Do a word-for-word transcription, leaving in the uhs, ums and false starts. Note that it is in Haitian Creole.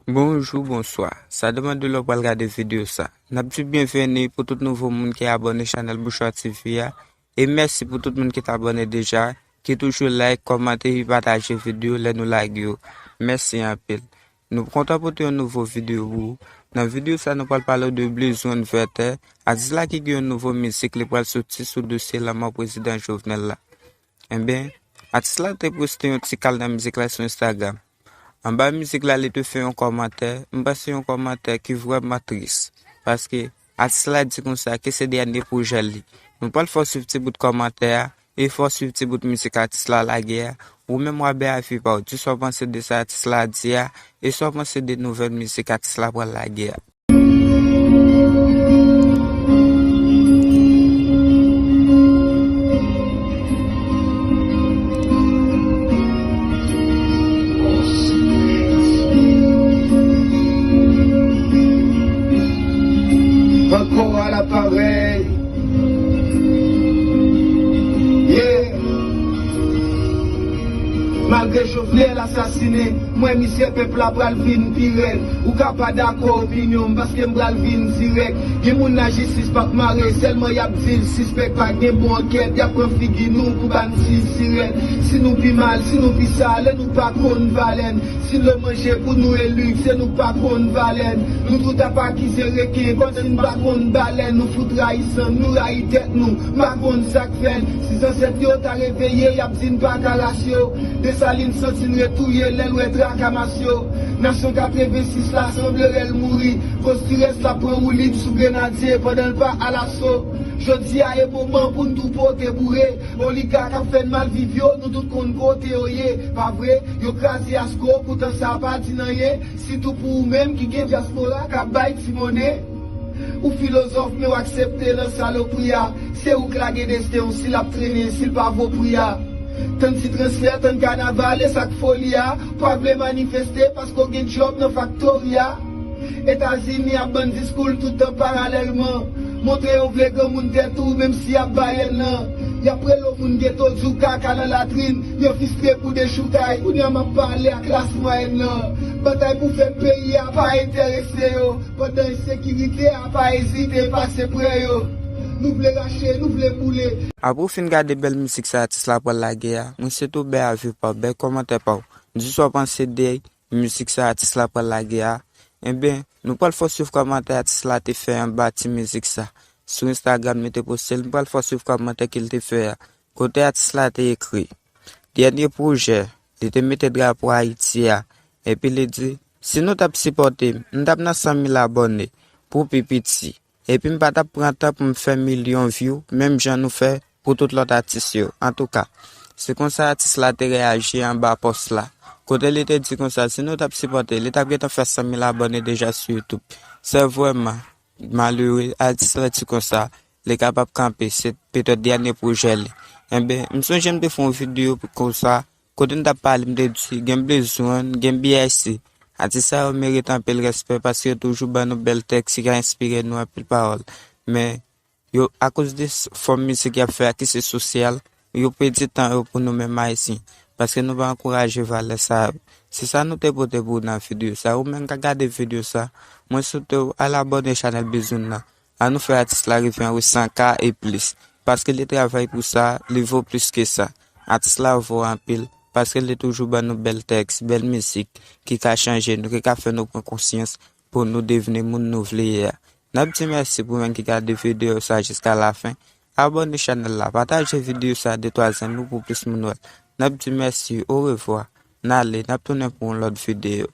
Bonjou, bonswa. Sa depann de lè w pral gade videyo sa. N ap di byenveni pou tout nouvo moun ki abòne chanèl Bouchwa T V a. E mèsi pou tout moun ki t abòne deja, ki toujou like, kòmante epi pataje videyo lè nou lage yo. Mèsi anpil. Nou kontan pote yon nouvo videyo pou ou. Nan videyo sa, nou pral pale w de Blizone Vètè, atis la ki gen yon nouvo mizik li pral soti sou dosye lanmò prezidan Jovenel la. Enben, atis la te poste yon ti kal nan mizik la sou Instagram. Anba mizik la, li te fè yon kòmantè, m panse yon kòmantè ki vrèman tris. Paske atis la di konsa ke se dènye pwojè li. Nou pral fè w swiv ti bout kòmantè a, e fè w swiv ti bout mizik atis la lage a. Ou menm w a bay avi pa w, di sa w panse de sa atis la di a, e sa w panse de nouvèl mizik atis la pral lage a. Ankò à l'appareil. Yeah. Malgre Jovenel asasinen, mwen mizè pèp la pral vin pi rèd. Ou ka pa dakò opinyon m, paske m pral vin dirèk. Gen moun lajistis p ap mare, sèlman y ap di l sispèk, pa gen bon ankèt, y ap pran figi nou pou ba n ti sirèn. Si nou pi mal, si nou pi sale, nou pa konn valè n. Si dlo manje pou nou eli, se nou k pa konn valè n. Nou tout ap akize reken, kòmsi n pa konn balèn. Nou fout rayisan, nou rayi tèt nou, m pa konn sa k fè n. Si zansèt yo ta reveye, y ap di n pa ka ras yo. Desalin santi n retouye lè l wè traka mas yo. Nasyon katrevensis la sanble rèl mouri. Kostirès la pran woulib sou grenadye pandan l pa alaso. Jodi a e moman pou n tou pote boure. Oligak ap fè n mal viv yo, nou tout konn kote yo ye. Pa vre, yo kraze Asko, poutan sa pa di n anyen. Sitou pou ou menm ki gen dyaspora k ap bay ti monnen. Ou filozòf, men w aksepte nan salopri a. Se ou k lage desten w, si l ap trennen, si l pa vo pri a. Tann ti transfè, tann kanaval, e sa k foli a. Pa vle manifeste paske w gen djòb nan faktori a. Etazini ap ban n diskou l tout tan paralèlman. Montre yo vle granmoun tèt ou, menm si y ap bayèl nan. Y ap rele w moun geto, di w kaka nan latrin. Yo fistre pou dechoukay. Kounye a m ap pale ak klas mwayèn nan. Batay pou fè peyi a pa enterese yo. Pandan ensekirite a pa ezite pase prè yo. Nou vle rache, nou vle boule. Apre w fin gade bèl mizik sa atis la pral lage a, mwen swete w bay avi pa w, bay kòmantè pa w. Di sa w panse de mizik sa atis la pral lage a. Enben, nou pral fè w swiv kòmantè atis la te fè anba ti mizik sa. Sou Instagram, li te poste l, nou pral fè w swiv kòmantè ke l te fè a. Kote atis la te ekri, dènye pwojè, li te mete drapo Ayiti a, epi li di, si nou t ap sipòte m, m t ap nan san mil abòne pou pi piti. Epi m pa t ap pran tan pou m fè milyon view, menm jan nou fè pou tout lòt atis yo. Antouka, se konsa atis la te reyaji anba pòs la. Kote li te di konsa, si nou t ap sipòte, li t ap gentan fè san mil abòne deja sou YouTube. Se vrèman malere, atis la di konsa, li kapab kanpe, se petèt dènye pwojè li. Enben, m sonje m te fè yon videyo konsa, kote m t ap pale, m te di, gen Blizone, gen B I C. Atis sa yo merite anpil respè paske yo toujou ban nou bèl tèks ki ka enspire nou anpil pawòl. Men, yo, akoz de s-, fòm mizik y ap fè a ki se sosyal, yo pèdi tan yo pou nou menm Ayisyen. Paske nou pa ankouraje valè sa yo. Se sa nou te pote pou w nan videyo sa. Ou menm k ap gade videyo sa, mwen swete w al abòne chanèl Bizoun nan. Ann nou fè atis la rive anwo san K e plis. Paske li travay pou sa, li vo plis ke sa. Atis la vo anpil, paske li toujou ban nou bèl tèks, bèl mizik, ki ka chanje nou, ki ka fè nou pran konsyans pou nou devni moun nou vle ye a. N ap di mèsi pou menm ki gade videyo sa jiska lafen. Abòne chanèl la, pataje videyo sa de twa zanmi w pou plis moun wè l. N ap di mèsi, orevwa. N ale, n ap tounen pou yon lòt videyo.